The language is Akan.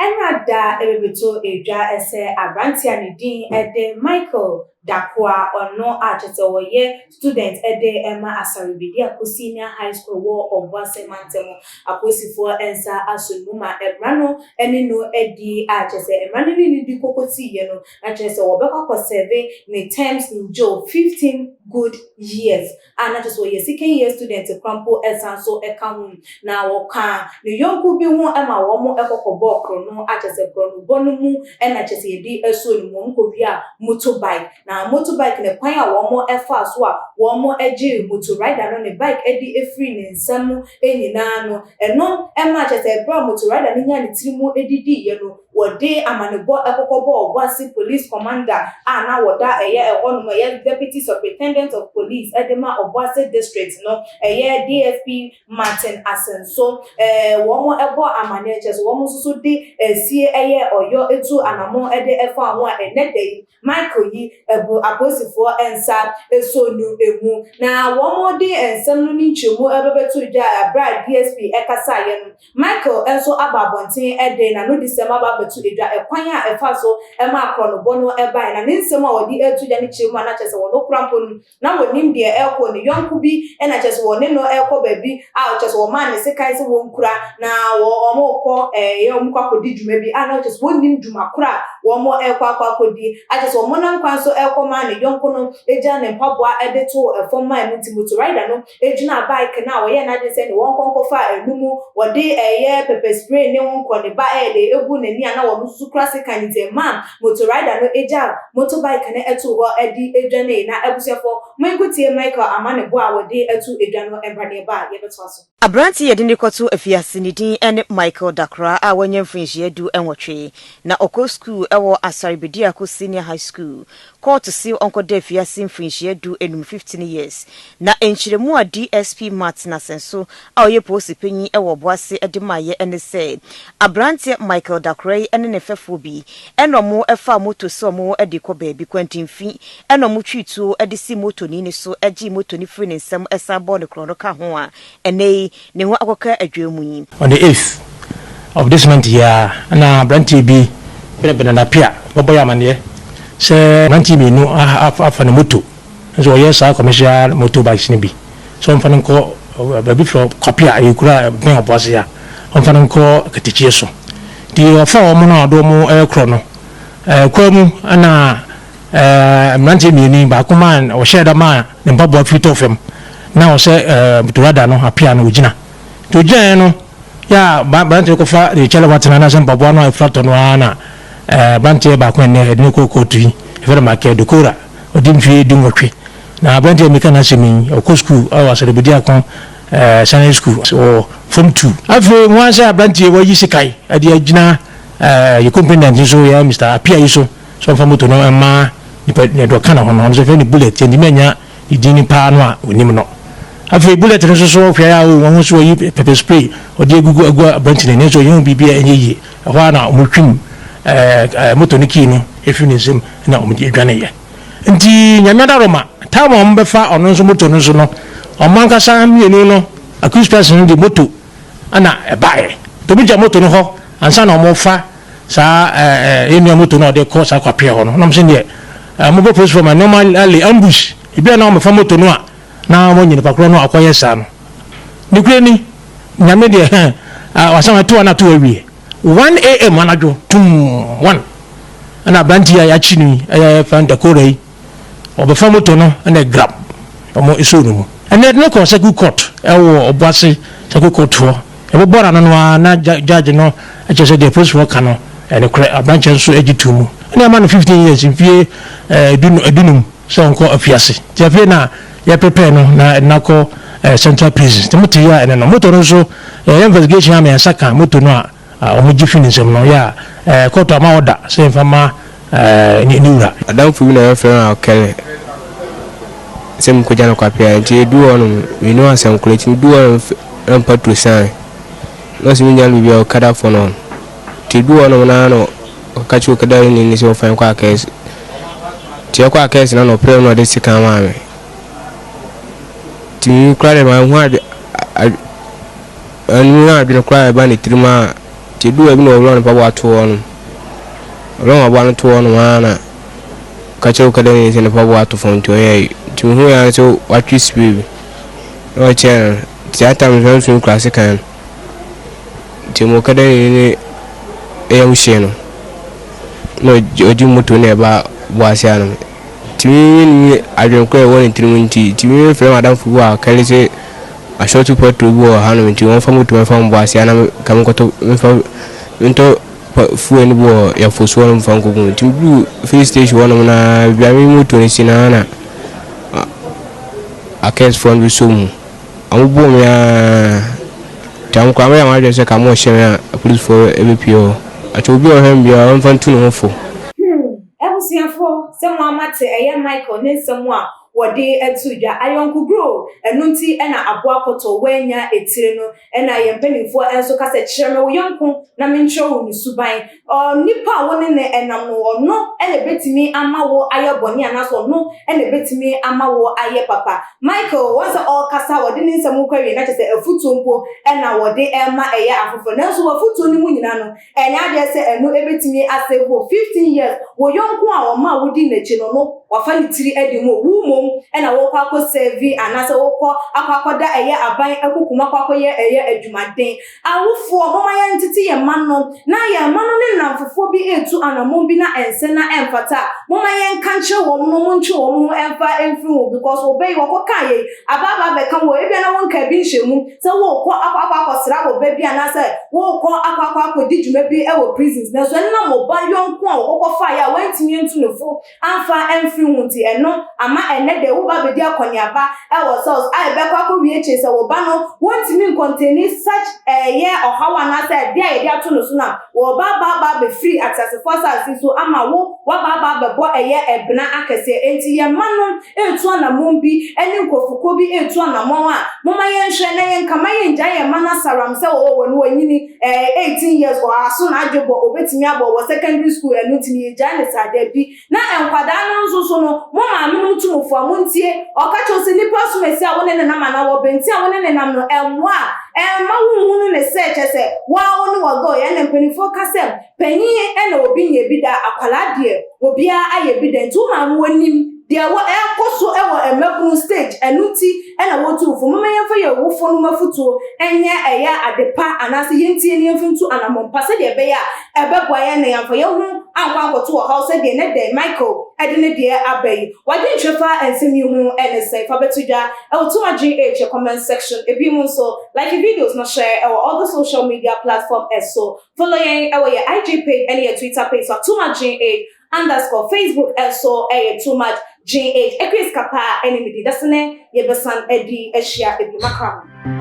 Ɛna da ɛbɛbɛtɔ edwa sɛ aberanteɛ a ne din de Michael Dakoa, ɔno a kyerɛ sɛ wɔyɛ student de ma Asare Bediako Senior High School wɔ Obuasi mantam, apolisifoɔ nsa asɔ ne mu ma mmara no ne no adi, a kyerɛ sɛ mmara no ne no di kɔkɔtiiɛ no na kyerɛ sɛ wɔbɛkɔ akɔserve ne terms in jail 15 good years, a na kyerɛ sɛ ɔyɛ second year student krampo ɛsan so ɛka ho. Na wɔka ne yɔnko bi ho ma wɔn kɔkɔbɔɔ korɔ a kyerɛ sɛ korɔnobɔ no mu ɛna kyerɛ sɛ yɛde ɛso ne mu. Wɔn kɔwie a motorbike, na motorbike ne kwan a wɔn ɛfa so a wɔn gye motor rider no ne bike de efiri ne nsam nyinaa no, ɛno ɛma kyerɛ sɛ ɛberɛ a motor rider no nya ne tiri mu edidiiɛ no, wɔde amanebɔ ɛkɔkɔbɔ Obuasi Police Commander a na wɔda ɛyɛ ɛhɔnom, ɛyɛ Deputy Superintendent of Police ɛde ma Obuasi District no, ɛyɛ DSP Martin Asenso. Wɔn ɛbɔ amaneɛ kyerɛ sɛ wɔn nso so de esie ɛyɛ ɔyɔ etu anamɔ ɛde ɛfa ho a ɛnɛ da yi Michael yi ɛbu apolisifoɔ nsa eso no emu. Na wɔn de nsɛm no ne nkyɛmu ɛbɛbɛto dwa abere a DSP ɛkasaeɛ no, Michael nso aba abɔnten ɛde n'ano de sɛm aba abɛto edwa, ɛkwan a ɛfa so ɛma akorɔnobɔ no ɛbae. Na ne nsɛm a wɔde ɛto dwa no kyerɛ mu a na kyerɛ sɛ wɔn kora mpo no na wɔnim deɛ ɛrekɔ. Ne yɔnko bi ɛna kyerɛ sɛ wɔne no ɛrekɔ baabi a kyerɛ sɛ wɔmaa ne sekan sɛ wɔnkura na wɔn kɔ ɛyɛ wɔn kɔ akɔdi dwuma bi a na kyerɛ sɛ wɔnnim dwuma koro a wɔn ɛrekɔ akɔdi, akyerɛ sɛ wɔn nam kwan so ɛrekɔ maa ne yɔnko no egya ne mpaboa ɛde to ɛfam maa ɛno nti motor rider no egyina bike na wɔyɛ n'adwene sɛ ne wɔn nkɔ nkɔfa ɛnum wɔde ɛyɛ pepper spray ne wɔn nkɔ ne ba ɛyɛ egu n'ani a na wɔn nso kura sekan, nti ɛmaa motor rider no egya motorbike no ɛto hɔ ɛde edwane. Na abusuafoɔ, mo nkotie Michael amanebɔ a wɔde ɛto edwa no ɛmbraneɛ ba a yɛbɛto aso. Aberante yɛde ne kɔto afiase ne din ne Michael Dakora a wanya mfirinhyia 18 na ɔkɔ sukuu wɔ Asare Bediako Senior High School. Kɔɔto si ɔnkɔda afiase mfirinhyia 15, 15 years. Na nkyerɛmu a DSP Martin Asɛnso a ɔyɛ polisi panyin wɔ Ɔboase de maayɛ ne sɛ aberanteɛ Michael Dakora yi ne ne fɛfoɔ bi ɛna ɔmo fa moto sɛ ɔmo de kɔ baabi kwantimfi, ɛna ɔmo twi tuo de si moto ni ne so gye moto ni firi ne nsam, ɛsan bɔɔ ne korɔ no ka ho a ɛnɛ yi ne ho akɔka adwa mu yi. On the 8th of this month yi a, na aberanteɛ bi bɛnabɛn napia bɔbɔ yɛ amaneɛ sɛ aberanteɛ mmienu afa ne moto nso ɔyɛ saa commercial motor bikes no bi sɛ ɔmfa no nkɔ baabi frɛ Kwapea, ɛyɛ kura bɛn Ɔboase a, ɔmfa no nkɔ Katakyie so. Nti ɔfa wɔn no a ɔde wɔn ɛrekorɔ no kwan mu, ɛna mmeranteɛ mmienu yi baako maa ɔhyɛ da maa ne mpaboa firi tɔ fam na ɔsɛ motor rider no apia no ogyina. Nti ogyinaeɛ no yɛ a aberanteɛ kɔfa de kyɛlɛ watena na sɛ mpaboa no a ɛfira tɔ no ara na aberanteɛ baako ɛnɛ ɛde ne kɔ kɔɔto yi ɛfɛ no Michael Dokora, ɔdi mfie 18. Na aberanteɛ mi ka n'asɛm yi, ɔkɔ sukuu ɛwɔ Asare Bediako Senior School, wɔ form two. Afei wɔn sɛ aberanteɛ wɔyi sekan ɛde agyina yɛ complainant nso yɛ Mr Apia yi so sɛ ɔmfa moto no ɛma nipa ne dɔ ka na ho no, ɔno nso fɛ ne Bullet yɛn ntumi anya ne din paa no a onim no. Afei Bullet no nso so hwɛ a wɔn nso wɔyi pepper spray ɔde agugu agu aberante n'ani nso ɔyɛ ho biribi a ɛnyɛ yie. Ɛhɔ a na wɔn twim ɛɛ ɛɛ moto no kii no efiri ne nsam na wɔn de adwane yɛ. Nti Nyame adaroma, time a wɔn bɛfa ɔno nso moto no nso no, wɔn ankasa mmienu no accused person no de moto ɛna ɛbaeɛ nti wɔn gya moto no hɔ ansa na wɔn fa saa ɛɛ ɛɛ enua moto no a ɔde kɔ saa Kwapea hɔ no. Nam sɛ deɛ wɔn bɔ polisi fɔ ma normally ambush ebi a na wɔn fa moto no a na wɔn nyɛ nipa korɔ no akɔyɛ saa no ne kure ni. Nyame deɛ hɛn wasan ato a na ato awie 1 a.m. anadwo tum 1, ɛna aberanteɛ a yɛakyi no yi, ɛyɛ fan Dakora yi, ɔbɛfa moto no ɛna grab ɔmo esoo no mu. Ɛnɛ ɛde no kɔ circuit court ɛwɔ Ɔboase Circuit Court hɔ. Ɛbɛbɔ n'ano no ara na judge no ɛkyerɛ sɛ deɛ polisifoɔ ka no ɛne korɛ. Aberanteɛ nso agye to mu ɛna ɛma no 15 years, mfie 15 sɛ ɔnkɔ afiase. Nti afei na yɛprepare no na ɛde no akɔ Central Prison. Nti moto yi a ɛne no moto no nso yɛyɛ investigation a mmiɛnsa ka moto no a wɔn gye fi ne nsam no yɛ a court ama ɔda sɛ yɛmfa ma ne wura. Adamfo bi na yɛfrɛ no Akɛlɛ sɛ mekɔgya no Kwapea, nti ɛdu hɔ nom menu asɛm korɔ, nti medu hɔ nom na mpaturo san na ɔsɛ menya no biribi a ɔkadafoɔ no, nti ɛdu hɔ nom na na ɔka kyerɛ ɔkada ni sɛ ɔfa nkɔ Akɛse. Nti ɛkɔ Akɛse na ɔprɛ no ɔde sika maa me, nti me kora de mahu adwe ɛnu adwene koraa ɛba ne tirim a. Nti ɛduu baabi na ɔworɔɔ ne mpaboa too hɔnom. Ɔworɔɔ mpaboa no too hɔnom ara na ɔka kyerɛɛ okadani no sɛ ne mpaboa ato fam nti ɔnyɛ ayi. Nti mehui ara ne sɛ watwe spray bi na ɔkyerɛɛ no. Nti saa time no nso na kura sekan no. Nti ma okadani no ne yam hyee no na ɔgye moto na ɛba Boase anom. Nti me mennim adwene korɔ a ɛwɔ ne tirim nti, nti me mefrɛ m'adamfo bi wɔ Akɛle sɛ Asɔɔto patrol bi wɔ hanom nti wɔmfa moto mɛfa me bɔ ase ana ka menkɔtɔ memfa mentɔ fuel no bi wɔ Yɛfoso hɔnom mfa nkɔgu mu. Nti meduru filling station hɔnom na baabi a me moto no si no ara na akɛsefoɔ no bɛsɔ mu. Wɔbɔɔ me ara nti wɔn koraa meyɛ wɔn adwene sɛ ka wɔrehyɛ me a apolisifoɔ bɛpue hɔ. Akyɛ obi a ɔhwɛ me biara ɔmfa ntu ne ho fo. Hmm, abusuafoɔ, sɛ mo ara moate ɛyɛ Michael ne nsɛm a wɔde ato dwa. Ayɔnkoguro, ɛno nti na aboa kɔtɔ wannya etire no. Ɛna yɛn mpanimfoɔ nso ka sɛ, Kyerɛ me wo yɔnko na menkyerɛ wo ne suban. Onipa a wo ne no nam no, ɔno na ɛbɛtumi ama wo ayɛ bɔne anaasɛ ɔno na ɛbɛtumi ama wo ayɛ papa. Michael, wɔn sɛ ɔrekasa a wɔde ne nsɛm rekɔ awie na kyerɛ sɛ afutuo mpo na wɔde rema ɛyɛ afoforɔ. Nanso wɔ afutuo no mu nyinaa no, Ɛnyɛ adeɛ sɛ ɛno ɛbɛtumi asave wo 15 years, wo yɔnko a ɔmaa wo dii n'akyi no no wafa ne tiri adi mu, wo mmom na wokɔ akɔ serve anaasɛ wokɔ akɔ akɔda ɛyɛ aban akukum akɔ akɔyɛ ɛyɛ adwumaden. Awofoɔ momma yɛntete yɛn mma no na yɛn mma no ne nnamfofoɔ bi retu anamɔn bi na ɛnsɛ na ɛmfata a, momma yɛnka nkyerɛ wɔn na wɔntwe wɔn ho mfa mfiri ho because wo ba yi wɔkɔkaa yei aba aba abɛka wo, ebia na wonkaa bi nhyɛɛ mu sɛ worekɔ akɔ akɔ akɔsra wo ba bi anaasɛ worekɔ akɔ akɔ akɔdi dwuma bi wɔ prisons nanso ɛnam wo ba yɔnko a wɔkɔkɔfaeɛ a wantumi antu ne fo amfa amfiri ho nti ɛno ama ɛnnɛ deɛ wo ba bɛdi akɔneaba wɔ cells a ɛbɛkɔ akɔwie akyire sɛ wo ba no wɔntumi nkɔntɛni such ɛyɛ ɔhaw anaasɛ adeɛ a yɛde ato no so no a wɔba aba aba abɛfiri ateasefoɔ asase so ama wo waba aba abɛbɔ ɛyɛ ɛbena akɛseɛ enti yɛn mma no retu anammɔn bi ne nkurɔfokuo bi retu anammɔn a, momma yɛnhwɛ na yɛnka, mma yɛngyae yɛn mma no asaram sɛ oo wɔn wanyini, ɛɛ 18 years, ɔaso n'adwe bɔ, ɔbɛtumi abɔ, ɔwɔ secondary school, ɛno nti no yɛgyae no saa, dabi. Na nkwadaa no nso so no, mo maamenom tu mo fo a, montie. Ɔka kyerɛ wo sɛ nnipa asomasi a wo ne no nam anaa wɔbɛnti a wo ne no nam no, ɛmmoa a, ɛmma wonhunu no sɛ kyerɛ sɛ wo ara wo ne wɔ girl, ɛnna mpanimfoɔ ka sɛ, Panyin na obi nyɛ bi da, akwadaa deɛ obiara ayɛ bi da nti wo maame onim deɛ wɔ ɛkɔ so wɔ mmabunu stage ɛno nti na wɔtu wo fo. Momma yɛmfa yɛn awofo nom afutuo nyɛ ɛyɛ ade pa anaasɛ yɛntie na yɛmfa ntu anamɔn pa sɛdeɛ ɛbɛyɛ a ɛbɛboa yɛn na yɛamfa yɛn ho ankɔ ankɔto ɔhaw sɛdeɛ nnɛ dɛn Michael de ne deɛ aba yi. W'adwenkyerɛ fa nsɛm yi ho ne sɛn? Fa bɛto dwa wɔ Tuma GH comment section. Ebinom nso, like videos na share wɔ all the social media platform so. Follow yɛn wɔ yɛ IG page ɛne yɛ Twitter page so a too much gh underscore Facebook nso ɛyɛ too much gh Akua Sika paa ɛne me din dasene yɛbɛsan adi ahyia bio makra mo.